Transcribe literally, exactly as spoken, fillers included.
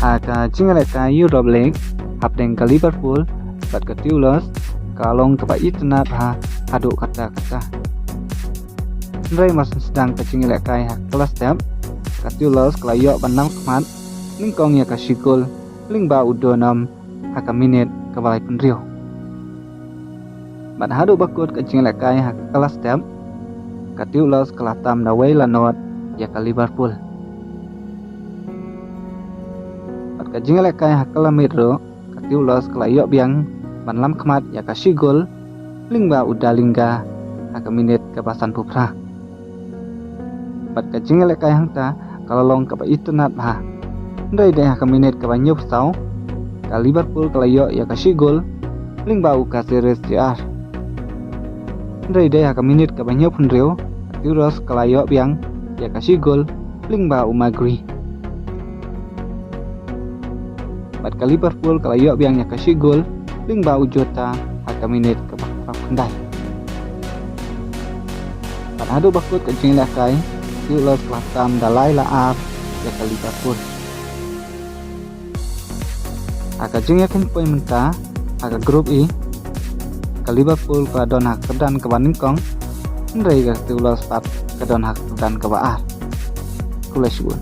Ha ka jingïalehkai Europa League hapdeng ka Liverpool bad ka Toulouse, ka long kaba itynnad bha haduh katta katta. Hynrei mar sdang ka jingïalehkai ha ka step, ka Toulouse ka la ïoh ban lam khmat nyngkong ïa ka shi gol lyngba u Donum ha ka minit kaba laiphew hynriew. Bad haduh ba kut ka jingïalehkai ha ka step, ka Toulouse ka la tam da wei la nod ïa ka Liverpool. Bad ka jingïalehkai ha ka la miet ruh, ka Toulouse ka la ïoh biang ban lam khmat ïa ka shi gol lyngba u Dalinga ha ka minit kaba sanphew phra. Bad ka jingïalehkai hangta ka la long kaba itynnad bha. Hynrei dei ha ka minit kaba hynñiewphew saw, ka Liverpool ka la ïoh ïa ka shi gol lyngba u Caceres Jr. Hynrei dei ha ka minit kaba hynñiewphew hynriew, ka Toulouse ka la ïoh biang ïa ka shi gol lyngba u Magri. Bad ka Liverpool ka la ïoh biang ïa ka shi gol lyngba u Jota ha ka minit kaba phra phew khyndai. Bad haduh ba kut ka jingïalehkai, ka Toulouse ka la tam da lai la ar ïa ka Liverpool. Ha ka jingïakhun point mynta ha ka Group E, ka Liverpool ka la don ha ka kyrdan kaba nyngkong, hynrei ka Toulouse pat ka don ha ka kyrdan kaba ar. Khublei shibun.